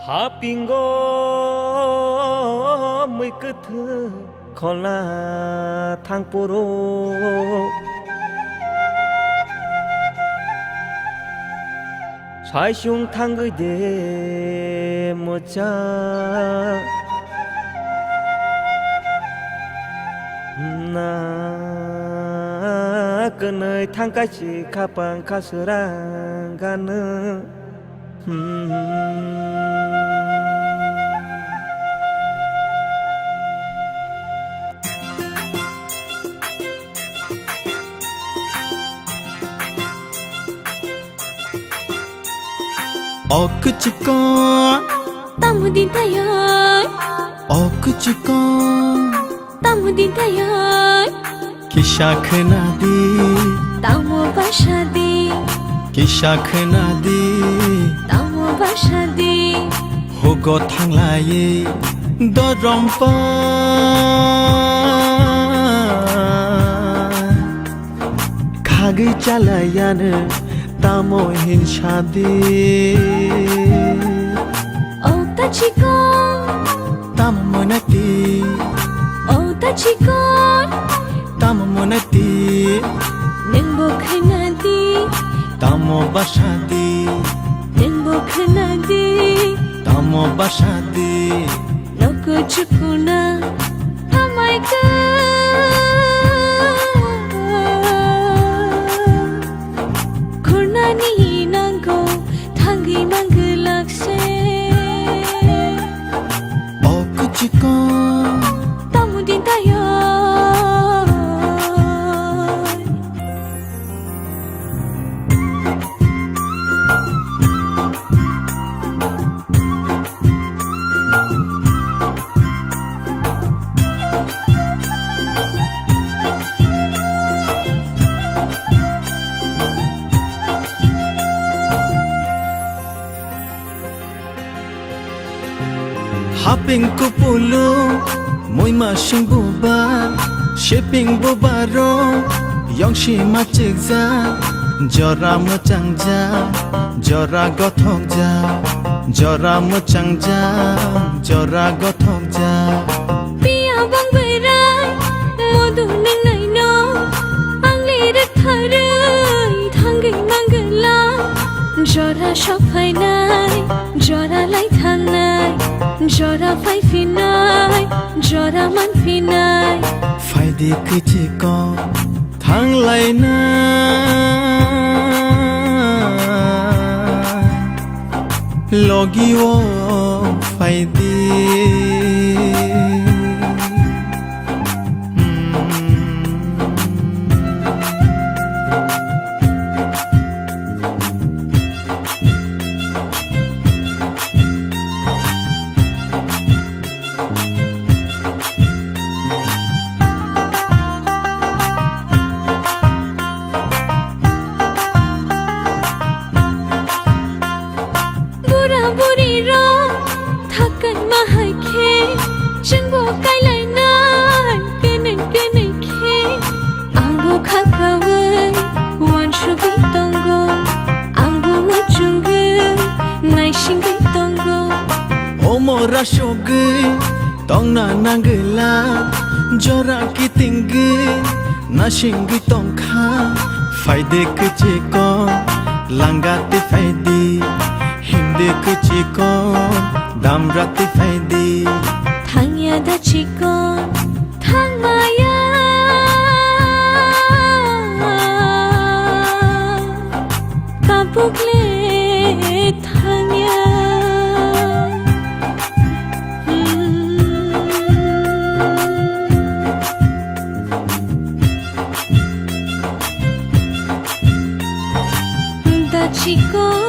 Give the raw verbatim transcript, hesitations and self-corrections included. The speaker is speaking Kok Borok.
Hapingo mui kwthwng khona thang phuru. Saisung thangwi de mucha. Na kwnwi thangkaisi khapang khaswrang gano. O kwchikon. Tamo din tayoi. O kwchikon. Tamo din tayoi. Kisa khwnadi. Tamo basa di. Kisa khwnadi. Tamo basa di. Hugo thanglai dorompa. Khagwi chalaiyano tamo hinsadi. O ta chikon. Tamo monati. O ta chikon. Tamo monati. Nwng bo khwnadi. Tamo basadi. Nwng bo khwnadi. Tamo basadi. Noko chukuna hamai ka. Khurnani nango thangwi mangwlak se. O kwchikon. Tamo din tayoi. Haping kupulu, muima sing buba, shaping buba ro, yong si machikja, jora muchangja, jora gothokja, jora muchangja, jora gothokja. Piya bang berai, modu neng naino, ang lirik tharwi, thangwi mangwlak. Jora sok phainai, jora lai thangnai, jora phai phinai, jora man phinai. Phaidi kwchikon thanglaina, logi o phaidi. Bura buri rok thakai ma hai khe, chwngbo kailainai kene kene khe. Angbo kha kaui uansugwi tongo, angbo muchungwi naisingwi tongo. Omo rasugwi tongna nangwla, jora kitingwi nasingwi tongkha. Phaidi kwchikon, langa twi phaidi, himdi kwchikon, damra twi phaidi. Thangya da chikon, thangmaya, kabuk le thangya. Da chikon.